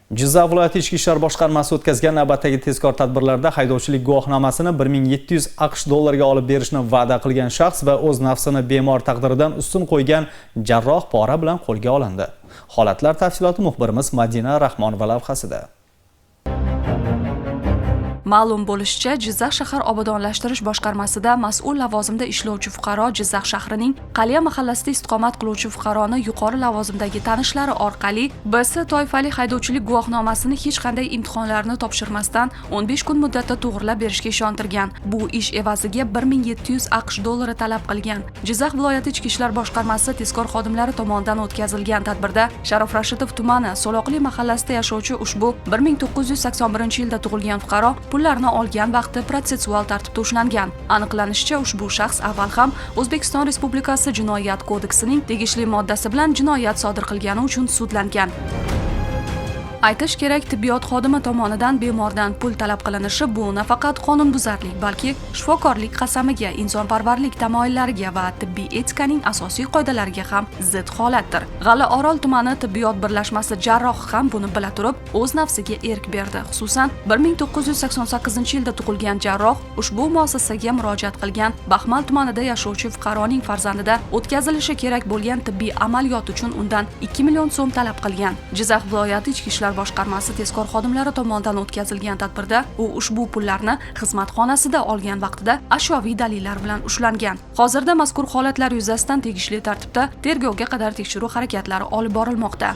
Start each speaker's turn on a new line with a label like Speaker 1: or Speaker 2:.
Speaker 1: Jizzax viloyati Ichki ishlar boshqarmasi o'tkazgan navbatdagi tezkor tadbirlarda haydovchilik guvohnomasini 1700 AQSh dollariga olib berishni va'da qilgan shaxs va o'z nafsini bemor taqdiridan ustun qo'ygan jarroh pora bilan qo'lga olindi. Holatlar tafsiloti muxbirimiz Madina Rahmonova lavhasida.
Speaker 2: Ma'lum bo'lishicha, Jizzax shahar obodonlashtirish boshqarmasida mas'ul lavozimda ishlovchi fuqaro Jizzax shahrining Qalya mahallasida istiqomat qiluvchi fuqaroni yuqori lavozimdagi tanishlari orqali BS toifali haydovchilik guvohnomasini hech qanday imtihonlarni topshirmasdan 15 kun muddatda to'g'rilab berishga ishontirgan. Bu ish evaziga 1700 AQSh dollari talab qilgan. Jizzax viloyati Ichki ishlar boshqarmasi tezkor xodimlari tomonidan o'tkazilgan tadbirda Sharof Rashidov tumani So'loqli mahallasida yashovchi ushbu 1981-yilda tug'ilgan fuqaro pullarni olgan vaqti protsessual tartibda ushlangan. Aniqlanishicha, ushbu shaxs avval ham O'zbekiston Respublikasi Jinoyat kodeksining tegishli moddasi bilan jinoyat sodir qilgani uchun sudlangan. Aytish kerak, tibbiyot xodimi tomonidan bemordan pul talab qilinishi bu nafaqat qonunbuzarlik, balki shifokorlik qasamiga, insonparvarlik tamoyillariga va tibbiy etikaning asosiy qoidalariga ham zid holatdir. G'alla Orol tumani tibbiyot birlashmasi jarrohi ham buni bila turib, o'z nafsiga erk berdi. Xususan, 1988-yilda tug'ilgan jarroh ushbu muassasaga murojaat qilgan Baxmal tumanida yashovchi fuqaroning farzandida o'tkazilishi kerak bo'lgan tibbiy amaliyot uchun undan 2 million so'm talab qilgan. Jizzax viloyati Ichki ishlar boshqarmasi tezkor xodimlari tomonidan o'tkazilgan tadbirda u ushbu pullarni xizmat xonasida olgan vaqtida ashyoviy dalillar bilan ushlangan. Hozirda mazkur holatlar yuzasidan tegishli tartibda tergovga qadar tekshiruv harakatlari olib borilmoqda.